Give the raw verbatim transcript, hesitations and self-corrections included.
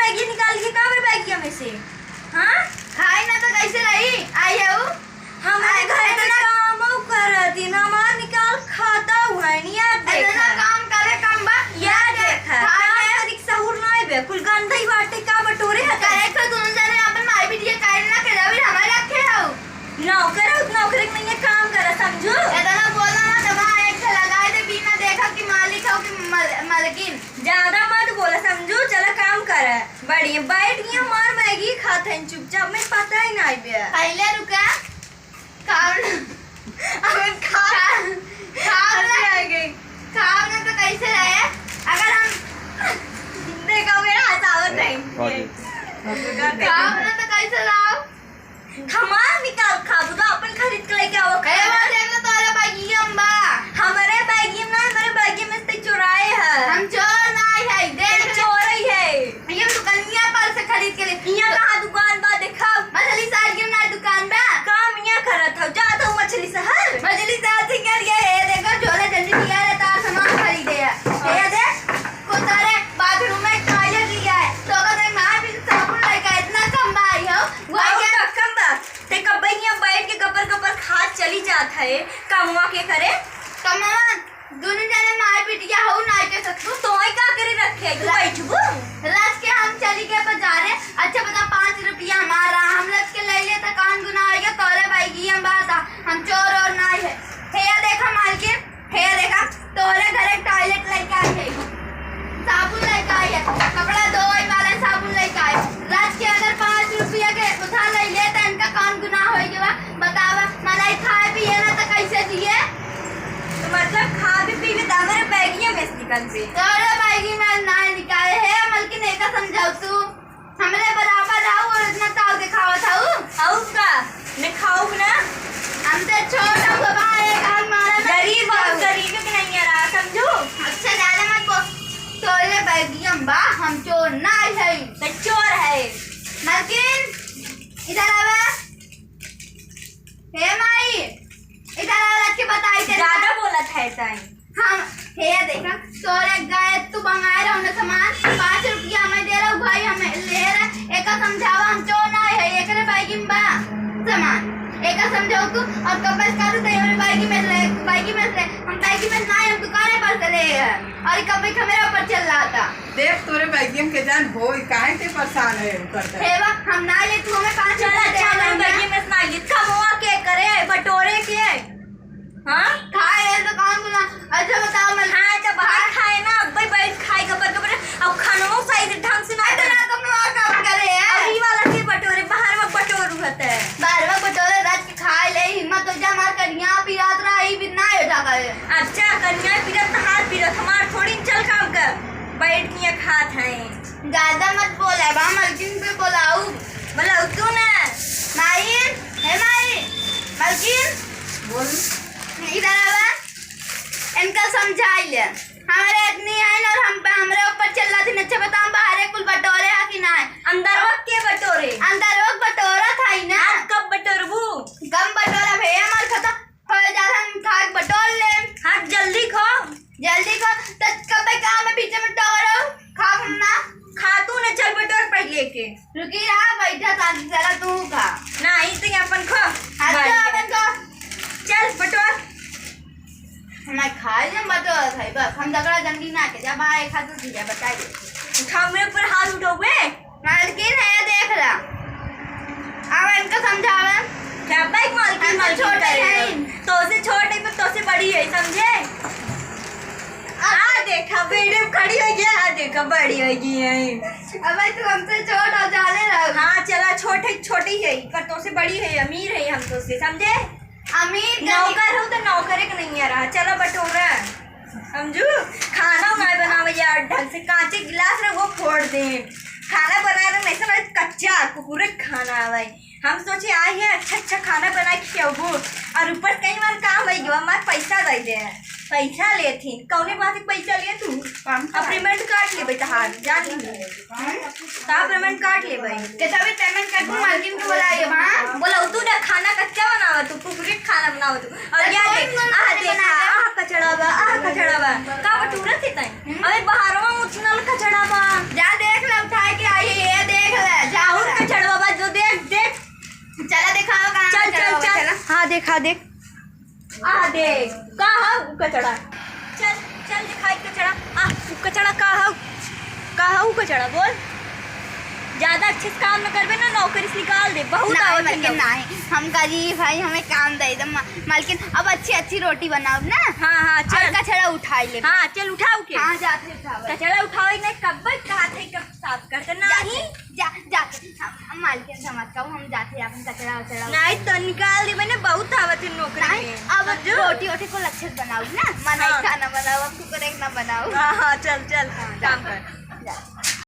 ये निकाल के का हमरे बैगिया में से? हाँ? खाई ना तो कैसे रही? आई है ऊ? हमारे अरे, घर के इतना काम ऊ करत ही ना, हमार निकाल खाता हुआ है, नहीं याद इतना देखा। काम करे कम बा, याद याद देखा। देखा। काम करे के सहूर ना आइबे, कुल गंदा ही बाटे, का बटोरे है तो? करे तो दोनों जने अपन माई बिटिया करे ना के रवि हमारे रखे हो। नौकर हो, नौकर के नहीं है, काम करे, समझू? इतना बोला ना, दबा एक ठे लगाए दे, बिना देखा कि मालिक हो कि मल-, मलकिन। ज्यादा मत बोला, समझू? चला काम करे। बढ़िया, बैठ गई हमार मैगी खात है चुपचाप, मैं पता ही ना आइबे। पहले रुका, खाओ ना। अबे खा। खा, खाओ ना। हंसी आ गई। खाओ ना तो कैसे रहे? अगर हम देखो, मेरा हंसावत है। और खाओ ना तो कैसे रहो? हमार निकाल खाबू तो अपन खरीद के लेके आओ। ए, वो देख लो, तोरे बैगिया में बा। हमरे बैगिया में ना, हमरे बैगिया में से चुराए है। हम चोर ना है, देख तो ले। चोर ही है। ये हम दुकानिया पर से खरीद के ले। इहाँ कहाँ दुकान बा, देखा? मछली शहर के ना दुकान बा। काम इहाँ करत हौ, जात हौ मछली शहर। मछली शहर से क्या लिया है? देखो, झोला जल्दी लिया है, तार सामान खरीदे है। ये देख, को तारे बाथरूम में टॉयलेट लिया है, तो अगर मैं मार भी साबुन लेके इतना कम बा आई हो, वो बहुत क्या? कम बा। ते कब इहाँ बैठ के गपर गपर खात चली जात है, कमवा के करे? कमवा दोनों जने मार बिटिया हो ना के सकतू। तोय का करे रखे, तू ला- बैठबू? रात के हम चली गए बाजारे, अच्छा बता, पाँच रुपया हमारा, हम लज के ले ले तो कौन गुनाह हो गया? तोरे बैगिया में बा, हम चोर और ना है। हे या देखा मालकिन, हे या देखा, तोरे घरे टॉयलेट लेके आई है, साबुन लेके आई है, कपड़ा धोए वाला साबुन लेके आई। रात के अगर पाँच रुपया के उधार ले ले तो इनका कौन गुनाह हो गया? बतावा, मलाई खाए पिए ना तो कैसे जिए? तो मतलब खाबे पीबे तो हमरे बैगिया में से निकलबे। तोरे बैगी में ना निकाले है, मलकिन एका समझाओ तू। हमरे बराबर रहू और इतना ताव दिखावत हऊ। हऊ का? ने खाऊ ना? हम तो छोट हऊ बाबा, एक हाथ मारे में गरीब हऊ, गरीब के नहीं रहा, समझू? अच्छा, ज्यादा मत बोल। तोरे बैगिया में बा, हम चोर ना है। तो चोर है। मलकिन, इधर आवा। हे माई, इधर आ, रख के बताई तेरे ज्यादा को। बोलत है ताई। हम, हे देखा, तोरे गए तू मंगाए रहो ना सामान, पाँच रुपया हमें दे रहो भाई, हमें ले रहे, एका समझावा, हम चोर ना है, एकरे बैगी में बा सामान, एका समझाओ तू, और कब से करू तो हमरे बैगी में ले, बैगी में ले, हम बैगी में ना, हम दुकाने पर से ले हैं, और कब से मेरे ऊपर चिल्लाता। देख तोरे बैगियम के जान होई, काहे ते परेशान है उ करता? हे बा, हम ना ले, तू हमें पाँच चल, रुपया दे अच्छा, दे हम ना। बैगियम में से ना ले, कमवा के करे, बटोरे के। हाँ? खाए है तो काम सुना। अच्छा बताओ, मैं हाँ, तो बाहर खाए ना, अब भाई बैठ खाए, गबर गबर, अब खानवो सही से ढंग से ना अरे ना, कमवा काम करे है। अब ई वाला के बटोरे, बाहर में बटोरू हते। बाहर में बटोरे, रात के खाए ले, हिम्मत हो जा, हमार कनिया पिरात रहा, ई भी ना हो जा करे। अच्छा, कनिया पिरात, तहार पिरात, हमार थोड़ी, चल काम कर। बैठ के खात हैं। ज्यादा मत बोला, बा मलकिन पे बोलाऊ। बोलाऊ तू ना। माई, हे माई, मलकिन। बोल। इधर आवा। इनका समझाई ले। हमारे इतनी आइन और हम, हमरे ऊपर चिल्लाती, अच्छा बताओ, बाहरे कुल बटोरे है कि ना है? अंदरवा के बटोरे? अंदरवा बटोरा था ही ना। आज कब बटोरबू? कम बटोरा भैया, हमार खत्म। हो जा, हम खाक बटोर ले। हाँ, जल्दी खो। जल्दी खो, त कब काम में बीच में टोरो? खा हम ना। खा तू ने, चल बटोर पहले के। रुकी रहा, बैठा था, जरा तू खा। ना, ई तो अपन खो। हाँ, तो बैठ। अपन खो। चल बटोर। मैं खाए जब बटोर है, बस हम झगड़ा जल्दी ना के, जब आए खा तू ठीक है, बताइए। खा मेरे ऊपर हाथ उठाओगे? मालकिन है, देख ला। अब इनका समझावे। क्या भाई, मालकिन, हम तो मालकिन छोटे करे हैं। हो। तोसे छोटे पर तोसे बड़ी है, समझे? आ देखा, बेड़े में खड़ी हो गया, आ देखा, बड़ी हो गई है। अबे तू हमसे छोट हो, जाने रहो। हाँ, चला, छोटे, छोटी है, पर तोसे बड़ी है, अमीर है हम तोसे, समझे? अमीर गरीब नौकर हो तो नौकरे के नहीं आ रहा। चलो बटोरा, समझू, खाना उना बनावे यार ढंग से, कांचे गिलास रहे वो फोड़ दे। खाना बना रहे नहीं, सब कच्चा कुकुरे के खाना आवे। हम सोचे आई है अच्छा अच्छा खाना बना के खियाबू, और ऊपर से कई बार काम है जो हमार पैसा दे दे, पैसा लेथिन। कौने बात के पैसा लिए तू? काम अब पेमेंट काट लेबे तहार, जान ली। का पेमेंट काट लेबे? के तभी पेमेंट काट दूं, मालकिन के बुलाए, हाँ? बोला, तू ना खाना कच्चा बनावा तू, कुकुरे खाना बनावा तू। और तो या कौन देख, कौन आ खाना देखा, बनावे? आ कचड़ा बा, आ कचड़ा बा। का बटूरा से तई? हम्म? अबे बाहरवा में उछनल कचड़ा बा। जा देख ला, उठा के आई है। दिखाओ कहाँ चल, चल, चल। हाँ, देखा, देख। आ, देख, का हउ कचड़ा? चल, चल, दिखाई कचड़ा। आ, उ कचड़ा का हउ? का हउ कचड़ा, बोल। ज्यादा अच्छे से काम न करबे ना, नौकरी से निकाल दे। बहुत नहीं, आवत है मलकिन, लोग। नहीं। हम गरीब है, हमें काम दे दे, मा-, मालकिन, अब अच्छी, अच्छी रोटी बनाओ ना। हाँ, हाँ, और चल। कचड़ा उठाई ले। हाँ, चल, उठाओ के। हाँ, जाते उठाओ। कचड़ा उठाओ, नहीं, कब कहा थे, कब साफ करते, नहीं। जा, जा, हम, हम मालकिन से मत कहो, हम जाते हैं अपन कचड़ा वचड़ा। नहीं तो निकाल दी मैंने, बहुत आवत है नौकरी नहीं, में। अब समझो? रोटी वोटी को लक्षित बनाओ ना, मनाई हाँ। खाना बनाओ, अब कुकर एक ना बनाओ। हाँ, हाँ, चल, चल, हाँ, काम जा। कर।